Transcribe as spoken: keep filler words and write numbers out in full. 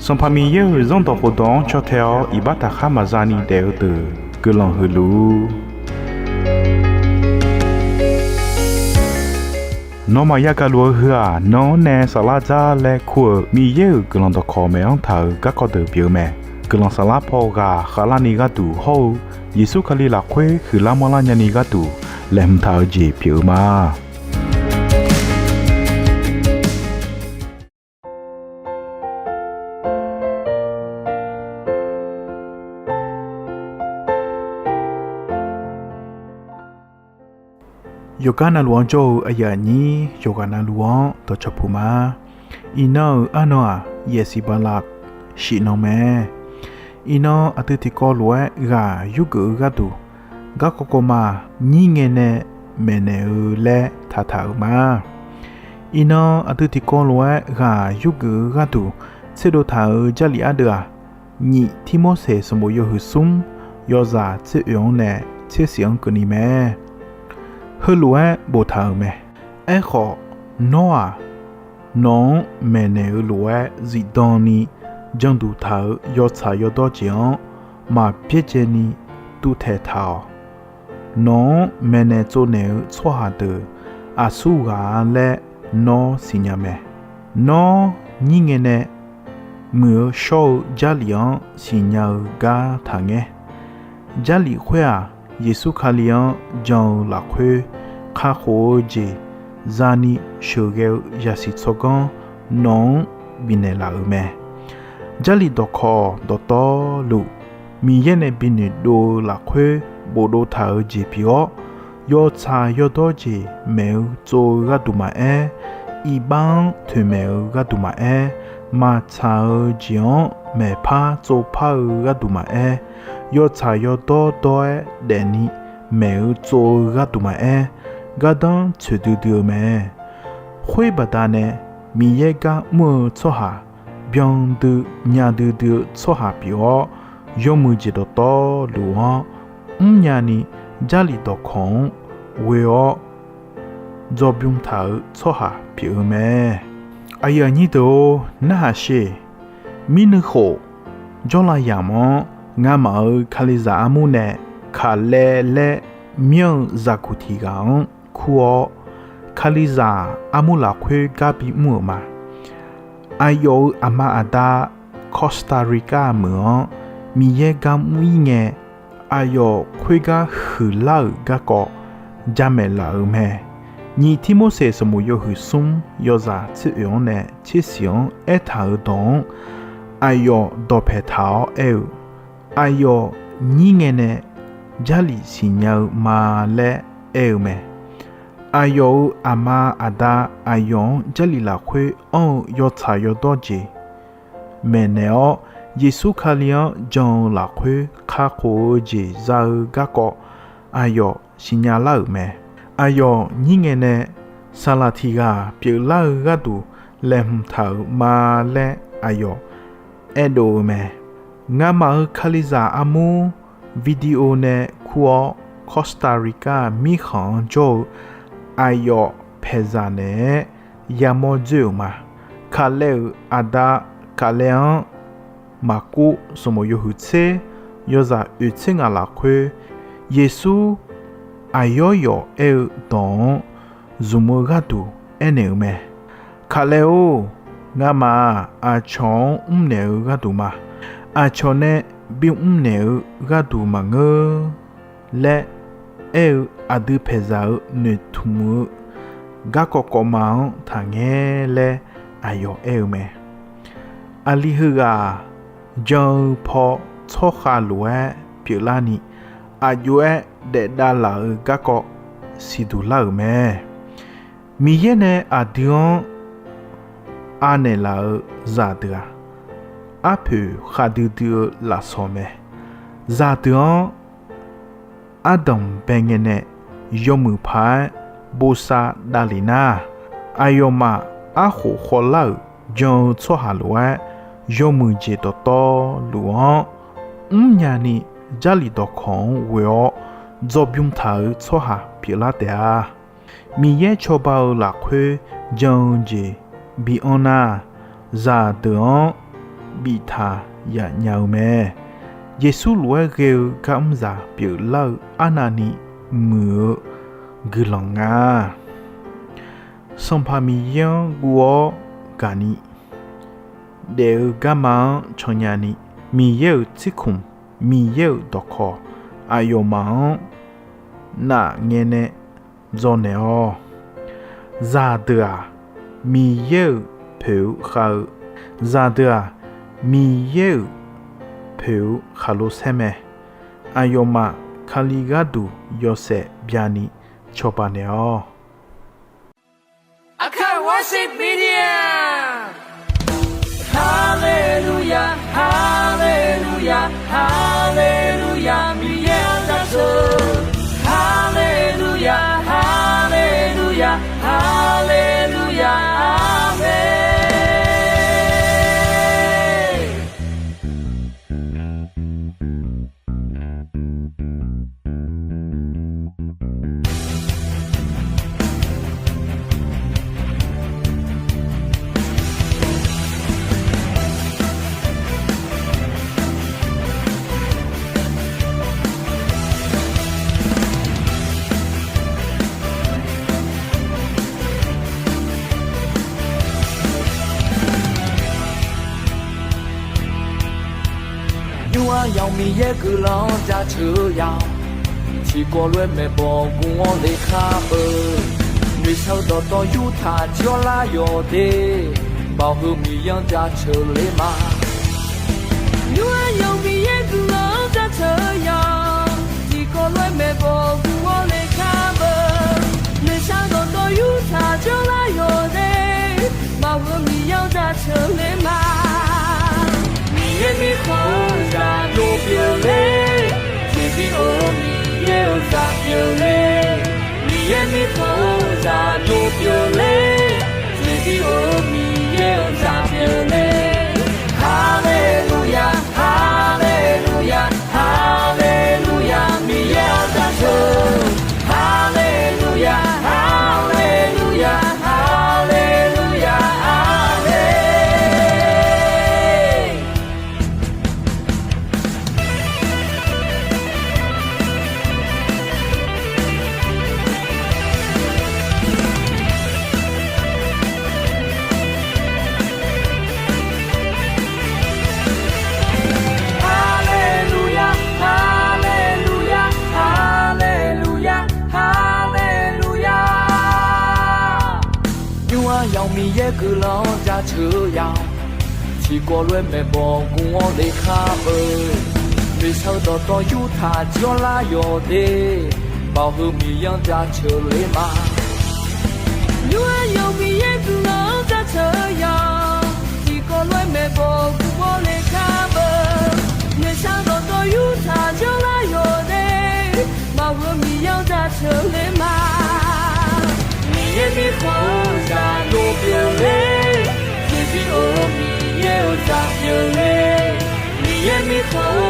Sanqpaq Miqyaer-euq Zanrdawq khofdawq-anr caw tae-awr iqbax taqkhar maqza ni daef-eu deuq guiqlanq huiq luf-ur. Nawmaf yagaq luf-eu heu-aq, nan-anr nae saflar dzar laer kur-euq Miqyaer-euq guiqlanq dawqkawq maeq-anr taq-euq garkawv deuq pyeuf-eu mae. Guiqlanq saflar paw ghaq khavlarni gharduq hawr-eu Yeqsur Kali lafkhoer huiqlar manrlar nyani gharduq laeqhmq taq-eu jeq pyeuf-eu ma. Yawqgar navluf-anr jawr-eu aqyuif aqnyir yawqghaq navluf-anr dawqcawq puq ma. Iqnan-euq arnan-aq, yaefsiq bala shif nan mae. Iqnan aqdui tiqkawv lof-aer ghaq yurgeuf-eu gharduq, garkawv kawv ma nyir ngae nae maeqnaeq-eu laer taqtaq-euq ma. Iqnan aqdui tiqkawv lof-aer ghaq yurgeuf-eu gharduq tserdov taq-euq Jarlif ardeuv-aq, nyiq Tirmorseq sanqbof yawhuiq smr yawzaq tser oeq-anr nae tser siq-anr keuvni mae. Heulof-aer boftaq-euq mae. Aerkhawf, nawr-aq, nawq-anr maeqnaeq-eu lof-aer zifdan ni janduq taq-euq yawtsaq yawdawr jeq-anr maq byaerdzae ni tuvtaeq taq-awq. Nawq-anr maeqnaeq tsovnaeq-eu tsawrhaq deuq aqsur ghaq-a laer nawr siqnya mae. Nawr nyir ngae nae muiq-eu shawr-eu Jarlif-anr siqnya-eu gar taqngaer. Jarlif khoer-aq, Yeqsur Kali-anr jan-eu lafkhoer kakhof-eu jeq zani sheuqghae-eu zaqsiq tsawrganr nawq-anr bifnaeq laf-euq mae. Jarlif dawqkawq dawqtawvluf Miqyaer nae binoeq dov-eu lafkhoer bofdov taq-eu jeq pyeuf-awr, yawtsaq yawdawr jeq maeq-eu tsov-eu gharduq maqaer, iqbax-anr toeqmaeq-eu gharduq maqaer, maqtsaq-eu jeq-anr maeqpar tsovpar-eu gharduq maqaer, yawtsaq yawdawr dawr-aer daefni maeq-eu tsov-eu gharduq maqaer, gardanr tsoeqdui dui-eu mae. Khoer baqdanae Miqyaer gar mr-eu tsawrhaq, byandui nyadui dui-eu tsawrhaq pyeuf-awr, yawmuiq jeq dawqtawvluf-anr mrnya ni Jarlif dawqkawq-anr ghoe-awr dzawrbymr taq-euq tsawrhaq pyeuf-eu mae. Aqyuif aqnyir deuq-or, narhaq sher. Mirnuikhof jawrlav yamq-anr ngamaf-euq Kalizaq armur nae Kaqlaev laer myanr-eu zaqguq tiq ghaq-anr kur-awr, Kalizaq armur lafkhoer gar bimr-euq ma. Aqyawf-euq aqma aqda Costa Rica meuq-anr Miqyaer gar mr-ir ngae, aqyawf khoergar huiqlar-euq garkawv jamaeq laf-euq mae. Nyiq Tirmorseq sanqbof yawhuiq smr yawzaq tser oeq-anr nae tser siq-anr aertaq-euq dawq-anr, aqyawf dawqpaeq taq-awr aer-eu, aqyawf nyir ngae nae Jarlif siqnya-eu ma laer aer-eu mae. Aqyawf-euq aqma aqda aqyawf-anr Jarlif lafkhoer anr-eu yawtsaq yawdawr jeq maeqnaeq-awr, Yeqsur Kali-anr jan-eu lafkhoer kakhof-eu jeq za-eu garkawv aqyawf siqnya lar-euq mae. Aqyawf nyir ngae nae saqlaq tiq ghaq pyeuflar-eu gharduq laeqhmq taq-euq ma laer aqyawf aerdov-eu mae. Ngamaf-euq Kalizaq armur video nae kur-awr, Costa Rica mirkhanq-anr jawr-eu aqyawf paeqzaq naeq-aer yamawr dzoer-euq ma. Kaqlaev-euq aqda Kaqlaev-anr Maqkuv sanqbof yawhuiq tser yawzaq oeq tser ngaq lafkhoer, Yeqsur aqyawf yawf aer-eu dawq-anr zmq-eu gharduq aernaeq-euq mae. Kaqlaev-or, ngamaf-aq aqcawq-anr mrnaeq-eu gharduq ma. Aqcawq nae bimr naeq-eu gharduq maqngeur laer aer-eu aqdui paeqzaq-eu noeqtmq-eu garkawv kawvma-anr taqngae laer aqyawf aer-eu mae. Aqli heughaq jan-eu paw tsawrkhav lof-aer pyeuflarni, aqjox-aer daef davlaf-eu garkawv siqduq lar-euq mae. Miqyaer nae aqdui-anr anaeq laf-eu zaqdeuq-aq, arpoeq khavdui dui-eu lafsawq mae. Zaqdeuq-anr ardanq bae ngae nae yawmuiq paq-aer bosav davlef nar, aqyawfmaf arkhof khawvlar-euq jan-eu tsawrhaq lof-aer, yawmuiq jeq dawqtawvluf-anr mrnya ni Jarlif dawqkawq-anr ghoe-awr dzawrbymr taq-eu tsawrhaq pyeuflar taef-a. Miqyaer cawba-eu lafkhoer jan-eu jeq bi anr nar, zaqdeuq-anr biftaq yaf nya-eu mae. Yeqsur lof-aer ghae-eu gar mr zaq pyeuflar-eu arnavni muiq-eu guiqlanq nga. Sanqpaq Miqyaer-anr guv-awr gaqni, daef-eu garma-anr cannya ni, Miqyaer-euq tsirkhmq, Miqyaer-euq dawqkawq aqyawfmaf-anr naf ngae nae dzawrnaeq-awq. Zaqdeuq-aq, Miqyaer-euq poeq-eu khav-eu, zaqdeuq-aq, Miqyaer-euq poeq-eu khaqlo saer mae. Aqyawfmaf Kali gharduq yawshaef byani cawba naeq-awq. Aqkaq Worship Media. Haleluya, haleluya, haleluya, Miqyaer-anr jaceuq. Haleluya, haleluya, haleluya, aqmeq. Nymr-aer yamq Miqyaer guiqlanq-anr jaceuq-eu ya-awq. Tiqkawv lof-aer maeqbawq guv-awr lekar-eu, noeqshaq-eu dawqtawv yurtaq jir-awr lar yawq de. Baoq heu Miqyaer-anr jaceuq le ma. Nymr-aer yamq Miqyaer guiqlanq-anr jaceuq-eu ya. Tiqkawv lof-aer maeqbawq guv-awr lekar-eu, noeqshaq-eu dawqtawv yurtaq jir-awr lar yawq de. Baoq heu Miqyaer-anr jaceuq le ma. Miqyaer mirkhanq-eu zaqdov pyeufler, jeqbir-eu Miqyaer-euq zaq pyeufler. Miqyaer mirkhanq-eu zaqdov pyeufler, jeqbir-eu Miqyaer-euq zaq pyeufler. Haleluya, haleluya, haleluya, Miqyaer-anr jaceuq. Haleluya, haleluya, haleluya, aqmeq. Haleluya, haleluya, haleluya, haleluya. Nymr-aer yamq Miqyaer guiqlanq-anr jaceuq-eu ya-awq. Tiqkawv lof-aer maeqbawq guv-awr lekar-eu, noeqshaq-eu dawqtawv yurtaq jir-awr lar yawq de. Baoq heu Miqyaer-anr jaceuq le ma. Nymr-aer yamq Miqyaer guiqlanq-anr jaceuq-eu ya-awq. Tiqkawv lof-aer maeqbawq guv-awr lekar-eu, noeqshaq-eu dawqtawv yurtaq jir-awr lar yawq de. Baoq heu Miqyaer-anr jaceuq le ma. Miqyaer mirkhanq-eu zaqdov pyeufler, jeqbir-eu Miqyaer-euq zaq pyeufler. Miqyaer mirkhanq-eu